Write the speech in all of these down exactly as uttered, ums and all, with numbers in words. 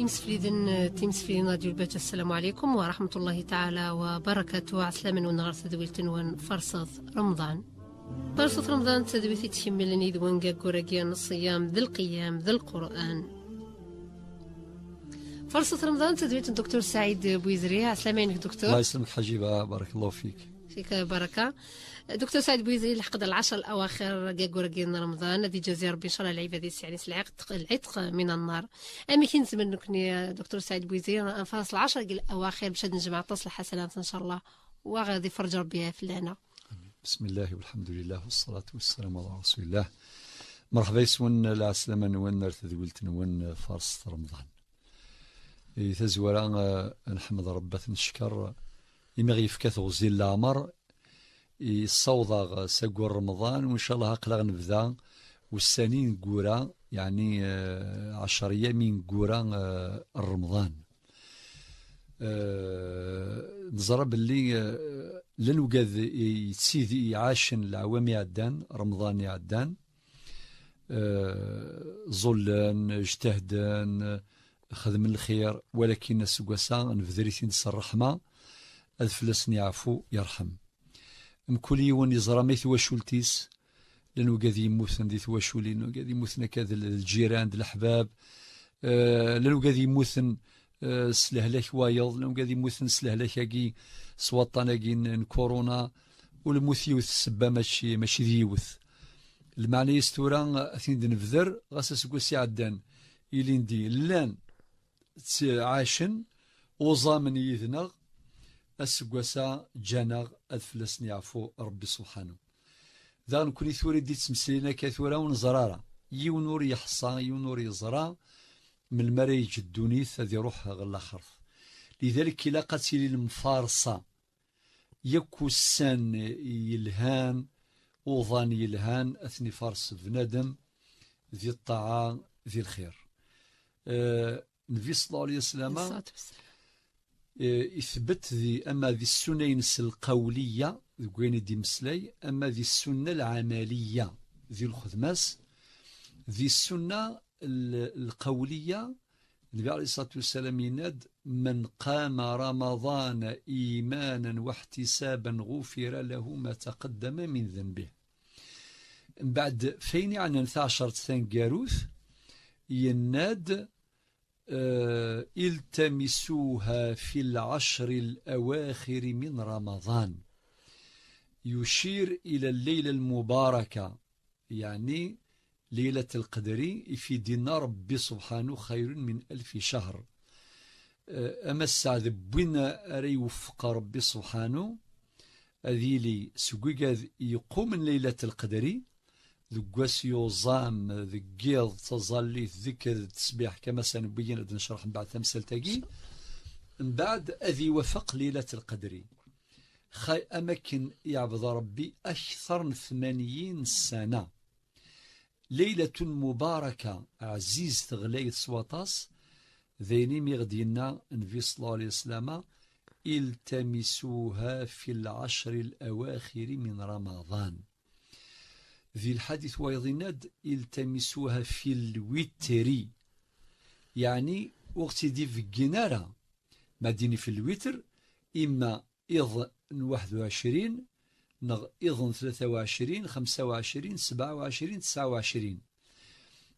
Imsefliden, timseflidin n Rradyu Lbajj, السلام عليكم ورحمة الله تعالى وبركاته. Ɛeslama-nwen ɣer tedwilt-nwen Farṣet Remḍan. Farṣet Remḍan d tadwilt i tkemmlen yid-wen deg waggur-agi n ṣṣyam d lqiyam d Lqur'an. Farṣet Remḍan d tadwilt n Dr Saɛid Bouizri. Ɛeslama-inek, Docteur. الله يسلمك حجيبة، بارك الله فيك. فيك بركة. Docteur Saɛid Bouizri, lḥeqq d العشر الأواخر deg waggur-agi n Remḍan, ad ijazi Rebbi ncallah lɛibad-is, yeɛni s lɛitq, lɛitq من النار. Amek i nezmer nekni, Docteur Saɛid Bouizri, ad nfaṛes العشر الأواخر باش ad nejmeɛ aṭas n lḥasanat ncallah, wa ad iferreǧ Rebbi fell-aneɣ. بسم الله والحمد لله والصلاة والسلام على رسول الله. Merḥba yes-wen, lɛeslama-nwen ar tedwilt-nwen Farṣet Remḍan. Di tazwara, eh, nḥemmed Rebbi, ad t-neckeṛ imi ɣ-yefka teɣzi n leɛmer, yessaweḍ-aɣ s aggur Remḍan, u ncallah aql-aɣ nebda ussan ineggura, yeɛni, eh, ɛecṛ yyam ineggura, eh, n Remḍan. Eh, neẓra belli, eh, llan wigad i, yettidi, iɛacen leɛwam iɛeddan, Remḍan iɛeddan, eh, ẓullen, ijtahden, xedmen lxir, walakin aseggas-a nebder-iten s ṛṛeḥma, ad fell-asen yeɛfu, yerḥem. Mkul yiwen yeẓra ma i twacult-is, llan wigad yemmuten di twaculin, wigad yemmuten akka d l-, d lǧiran, d leḥbab, eh, llan wigad yemmuten, eh, s lehlak wayeḍ, llan wigad yemmuten s lehlak-agi, s waṭṭan-agi n, n kuruna, u lmut yiwet ssebba mačči, mačči d yiwet. Lmeɛna-is tura, ad ten-id-nebder, ɣas aseggas iɛeddan, ilindi llan ttɛacen, uẓamen yid-neɣ, aseggas-a ǧǧan-aɣ, ad fell-asen yeɛfu Rebbi subḥanu. Daɣ nekkni tura i d-ittmeslayen akka tura ur neẓra ara. Yiwen ur yeḥṣa, yiwen ur yeẓra melmi ara yeǧǧ ddunit ad iruḥ ɣer laxert. Lidalik ilaq ad tili lemfarṣa. Yakk ussan yelhan, uḍan yelhan, ad ten-ifaṛes bnadem di ṭṭaɛa, di lxir. Eh, Nnbi ṣella Llahu ɛalayhi wa sallam, ṣṣalatu wassalam, eh, ithbet di, ama di ssunna-ines lqawliya, deg wayen i d-imeslay, ama di ssunna lɛamaliya, di lxedma-s, di ssunna l-, lqawliya, Nnbi ɛalayhi ṣṣalatu wassalam yenna-d: "من قام رمضان إيمانا واحتسابا غفر له ما تقدم من ذنبه." Mbeɛd, f ayen iɛnan taɛecṛt taneggarut, yenna-d, eh, "التمسوها في العشر الأواخر من رمضان." يشير إلى الليلة المباركة، يعني ليلة القدر, i fi d-yenna Rebbi subḥanu: "خير من ألف شهر." Eh, ama sseɛd n win ara iweffeq Rebbi subḥanu, ad yili seg wigad yeqqumen Laylat Lqedri, deg wass yuẓam, deg yiḍ, taẓallit, ddekr, d tesbiḥ, kama sanebbiyin, ad necreḥ mbeɛd tamsalt-agi. Mbeɛd ad iwafeq Laylat Lqedri. Xa-, am akken iɛbed Rebbi akteṛ n tmanyin ssana. Laylatun mubaraka, ɛzizet, ɣlayet s waṭas, d ayen imi ɣ-d-yenna Nnbi ṣella Llahu ɛalayhi wa sallam: "التمسوها في العشر الأواخر من رمضان." Di lḥadit wayeḍ yenna-d: "التمسوها في الوتر." Yeɛni, ur ɣ-tt-id-ibeggen ara. Ma d-ini fi lwitr, imma iḍ n waḥed u ɛecrin, neɣ iḍ n tlata u ɛecrin, xemsa u ɛecrin, sebɛa u ɛecrin, tesɛa u ɛecrin.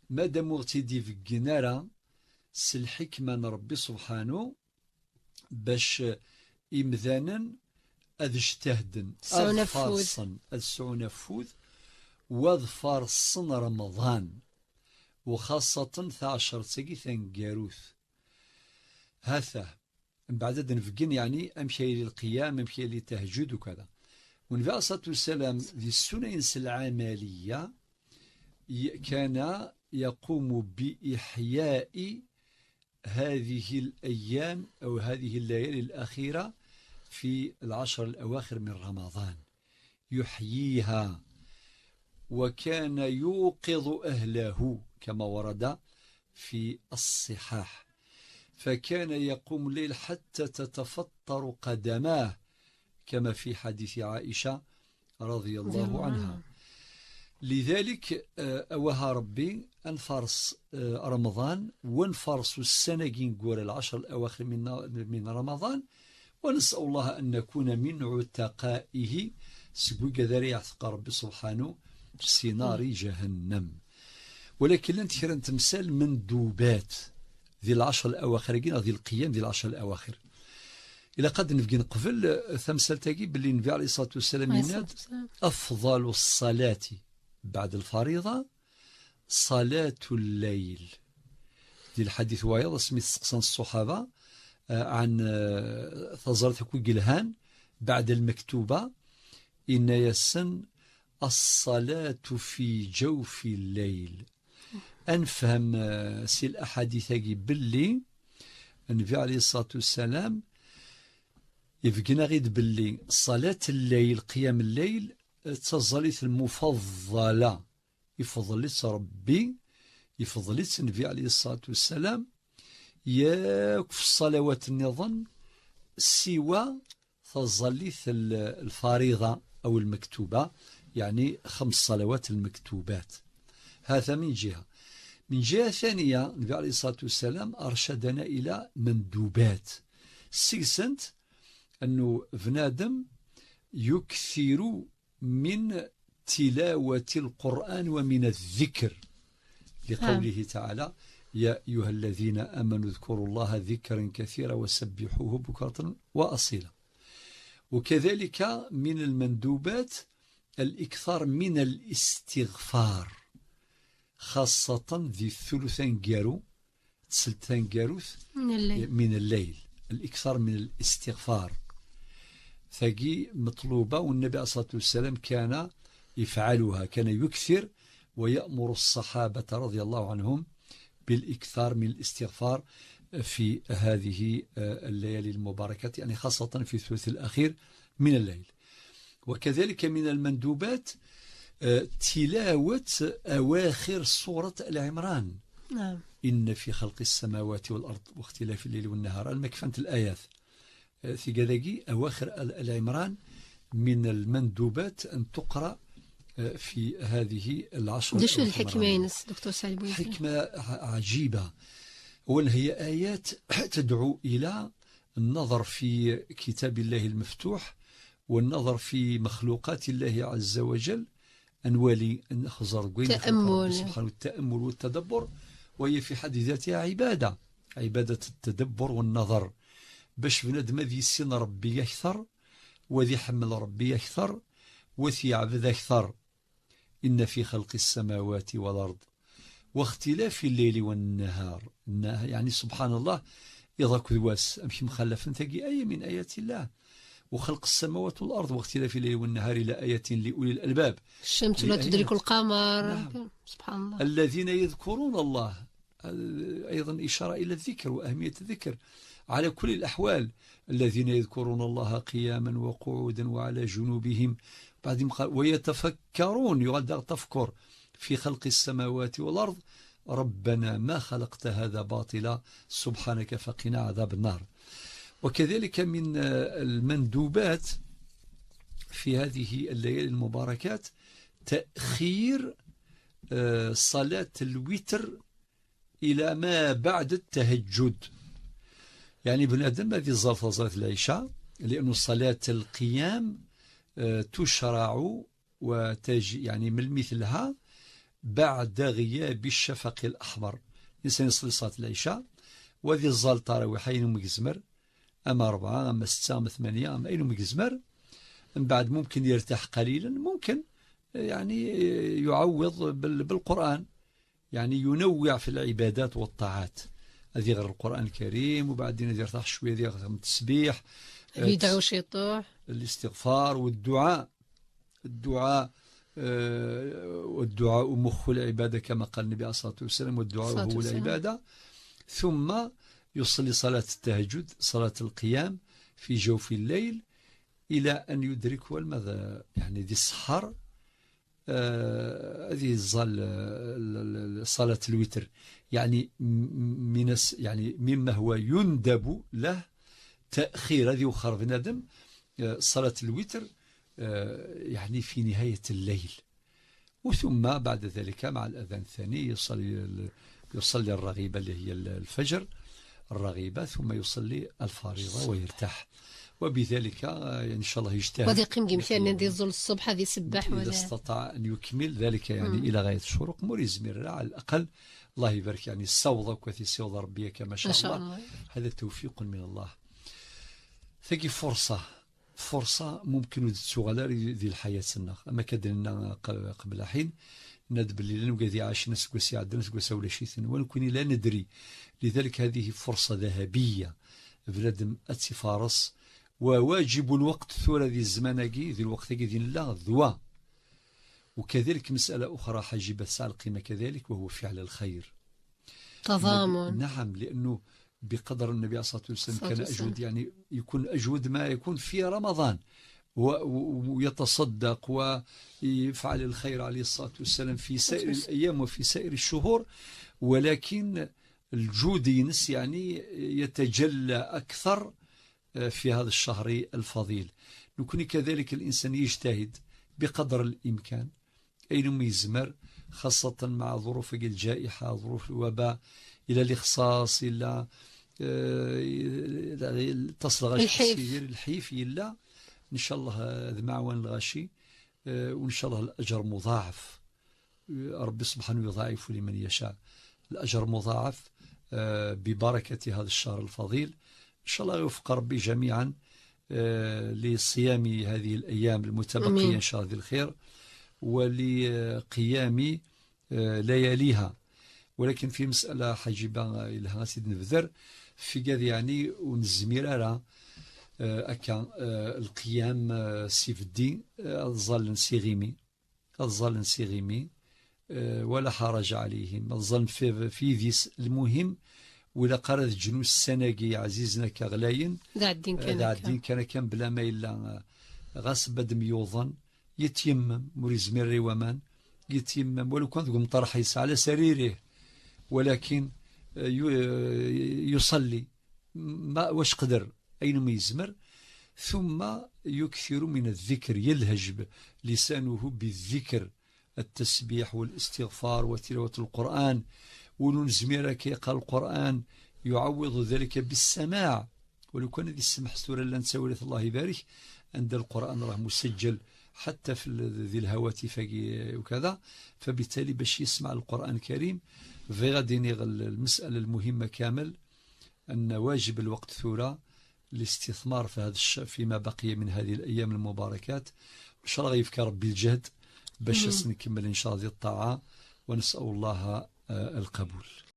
Madam ur ɣ-tt-id-ibeggen ara s lḥikma n Rebbi subḥanu, bac imdanen ad jtahden, ad sɛun afud, faṛṣen, ad sɛun afud, u ad faṛṣen Remḍan, u xaṣṣaten taɛecṛt-agi taneggarut. Hata, mbeɛd ad d-nbeggen, yeɛni, amek ay yili lqiyam, amek ay yili tahajjud, ukada. Nnbi ɛalayhi ṣṣalatu wassalam, di ssunan-ines lɛamaliya, ي-، كان يقوم بإحياء هذه الأيام أو هذه الليالي الأخيرة في العشر الأواخر من رمضان، يحييها، وكان يوقظ أهله كما ورد في الصحاح، فكان يقوم الليل حتى تتفطر قدماه، كما في حديث عائشة رضي الله عنها. لذلك, eh, awah a Ṛebbi, ad nfaṛes, eh, Remḍan, wa nfaṛes ussan-agi neggura العشر الأواخر من, من رمضان, ونسأل الله أن نكون من عتقائه, seg wigad ara yeɛteq Ṛebbi subḥanu si نار جهنم. Walakin llant kra n temsal mendubat di العشر الأواخر-agi, neɣ di lqiyam di العشر الأواخر. Ilaq ad d-nebgin qbel, eh, tamsalt-agi, belli Nnbi alayhi ṣṣalatu wassalam yenna-d: "أفضل الصلاة بعد الفريضة صلاة الليل." Di lḥadit wayeḍ, asmi testeqsan ṣṣuḥaba, eh, ɛan, eh, taẓallit akk i yelhan, بعد المكتوبة, inna-yasen: "الصلاة في جوف الليل." Ad nefhem, eh, si laḥadit-agi belli Nnbi alayhi ṣṣalatu wassalam ibeggen-aɣ-id belli ṣalat lleyl, qiyam lleyl, d taẓallit lmufaḍḍala, ifḍel-itt Ṛebbi, ifḍel-itt Nnbi alayhi ṣṣalatu wassalam, yakk f ṣṣalawat nniḍen, siwa taẓallit l-, lfariḍa aw lmektuba, yeɛni xems ṣalawat lmektubat. Hata min ǧiha. Min ǧiha taniya, Nnbi alayhi ṣṣalatu wassalam arcadana ila mendubat. Seg-sent, annu bnadem yukthiru من تلاوة القرآن ومن الذكر، لقوله تعالى: "يا أيها الذين آمنوا اذكروا الله ذكرا كثيرا وسبحوه بكرة وأصيلا". وكذلك من المندوبات الإكثار من الاستغفار، خاصة ذي الثلث أنجارو، tselt taneggarut من الليل. من الليل، الإكثار من الاستغفار. Tagi meṭluba, والنبي عليه الصلاة والسلام كان يفعلها، كان يكثر ويأمر الصحابة رضي الله عنهم بالإكثار من الاستغفار في هذه، آه، الليالي المباركات، يعني خاصة في الثلث الأخير من الليل. وكذلك من المندوبات, آه, تلاوة أواخر سورة آل عمران. نعم. إن في خلق السماوات والأرض واختلاف الليل والنهار. المكفنة الآيات. آه, ثقة ذاقي أواخر آل, آل عمران من المندوبات أن تقرأ, آه, في هذه العشر الأواخر من رمضان. دكتور سعيد بويزي؟ حكمة ع-, عجيبة. أولا، هي آيات تدعو إلى النظر في كتاب الله المفتوح والنظر في مخلوقات الله عز وجل، أن نولي نخزر قوين تأمل. سبحانه، التأمل والتدبر، وهي في حد ذاتها عبادة، عبادة التدبر والنظر، باش بنادم هذا يسين ربي أكثر، وذي يحمل ربي أكثر، وذي يعبد أكثر. إن في خلق السماوات والأرض واختلاف الليل والنهار. النهار، يعني سبحان الله، إذا كذواس أمشي مخلفا تجي آية من آيات الله. وخلق السماوات والأرض واختلاف الليل والنهار لآية لأولي الألباب. الشمس لا لآيات. تدرك القمر. نعم. سبحان الله. الذين يذكرون الله. أيضًا إشارة إلى الذكر وأهمية الذكر على كل الأحوال. الذين يذكرون الله قياما وقعودا وعلى جنوبهم. بعد ما قال: "ويتفكرون"، يغدر تفكر، "في خلق السماوات والأرض، ربنا ما خلقت هذا باطلا، سبحانك فقنا عذاب النار". وكذلك من, آه، المندوبات في هذه الليالي المباركات تأخير, آه، صلاة الوتر إلى ما بعد التهجد. يعني بنادم هذه الزلطة، زلطة العشاء، لأن صلاة القيام, آه، تشرع وتج-، يعني من مثلها بعد غياب الشفق الأحمر. الإنسان يصلي صلاة العشاء، وهذه الزلطة تراويح أين مجزمر، أما أربعة، أما ستة، أما ثمانية، أما أين مجزمر. من بعد ممكن يرتاح قليلًا، ممكن, يعني, يعوض بال-، بالقرآن. يعني ينوع في العبادات والطاعات. هذه غير القرآن الكريم، وبعدين هذه يرتاح شوية، هذه غير التسبيح, آه، يدعو شيطوح. الاستغفار والدعاء. الدعاء, آه، والدعاء مخ العبادة كما قال النبي عليه الصلاة والسلام: "والدعاء الصلاة هو والسلام. العبادة". ثم يصلي صلاة التهجد، صلاة القيام في جوف الليل، إلى أن يدركه الماذا؟ يعني ذي السحر, آه، هذه الزال, آه، ال-، ال-، ال-، صلاة الوتر. يعني م-، من الس-، يعني مما هو يندب له تأخير، هذه وخر بنادم, آه، صلاة الوتر, آه، يعني في نهاية الليل. ثم بعد ذلك مع الأذان الثاني يصلي ال-، يصلي الرغيبة اللي هي ال-، الفجر، الرغيبة، ثم يصلي الفريضة ويرتاح. وبذلك، آه، إن شاء الله يجتهد. Wa ad yeqqim deg yimkan-nni ad yeẓẓul ṣṣbeḥ, ad isebbeḥ, إذا ولا استطاع أن يكمل ذلك، يعني، إلى غاية الشروق، ur yezmir ara على الأقل، الله يبارك، يعني، ssiweḍ akked ssiweḍ Ṛebbi akka, ما شاء الله. هذا توفيق من الله. Tagi فرصة، فرصة ممكن ur d-tettuɣal ara di lḥayat-nneɣ. Am akka d-nenna q-, qbel ḥin, nenna-d belli llan wigad iɛacen aseggas iɛeddan, aseggas-a ulac-iten. Wa nekkni la nedri. لذلك هذه فرصة ذهبية. Bnadem ad tt-ifaṛes. وواجب الوقت tura di zzman-agi, di lweqt-agi di nella, d wa. وكذلك مسألة أخرى حاجبة تسعى القيمة كذلك، وهو فعل الخير. تضامن. نعم، لأنه بقدر النبي عليه الصلاة والسلام كان أجود، يعني، يكون أجود ما يكون في رمضان، و-، و-، ويتصدق ويفعل الخير عليه الصلاة والسلام في سائر الأيام وفي سائر الشهور، ولكن الجود ينس، يعني، يتجلى أكثر، آه، في هذا الشهر الفضيل. نكون كذلك الإنسان يجتهد بقدر الإمكان، أين ما يزمر، خاصة مع ظروف الجائحة، ظروف الوباء، إلى الاخصاص، إلى، آه، إلى تصل غاش الحيف. السير، الحيف، إلا إن شاء الله، آه، ذ معوان الغاشي، آه، وإن شاء الله الأجر مضاعف. آه، ربي سبحانه يضاعف لمن يشاء. الأجر مضاعف، آه، ببركة هذا الشهر الفضيل. إن شاء الله يوفق ربي جميعا، آه، لصيام هذه الأيام المتبقية إن شاء الله ذي الخير، ولقيام، آه، لياليها. ولكن في مسألة حجيبة إلها سيد نبذر، في قاذ يعني ونزمير أرى، آه، أكا، آه، القيام، آه، سيفدي، آه، ظل سيغيمي. Ad ẓẓallen s iɣimi, eh, ولا حرج عليهم. Ad ẓẓallen f-, f yidis. المهم, ur ilaq ara ad ǧǧen ussan-agi ɛzizen akka ɣlayen, d ɛeddin kan akka. D ɛeddin kan akka, bla ma yella, eh, ɣas bad myuḍen, yetyemmem, ur yezmir ara i waman, yetyemmem, walu kan deg umṭarḥ yesɛa la sariri, walakin, eh, yu-, eh, yuṣalli. Ma, wac qder, ayen umi yezmer, ثم يكثر من الذكر, يلهج ب-, لسانه بالذكر, التسبيح والاستغفار وتلاوة القرآن, ولو نزمير كي يقرأ القرآن يعوض ذلك بالسماع, ولو كان ذي السمح سورة لن تسوي الله يبارك, عند القرآن راه مسجل حتى في ال-, ذي الهواتف وكذا, فبالتالي باش يسمع القرآن الكريم, في غادي نغل المسألة المهمة كامل, أن واجب الوقت ثورة الاستثمار في هذا الش-، فيما بقي من هذه الأيام المباركات. وإن شاء الله غيفك ربي الجهد باش نكمل إن شاء الله هذه الطاعة، ونسأل الله، آه، القبول.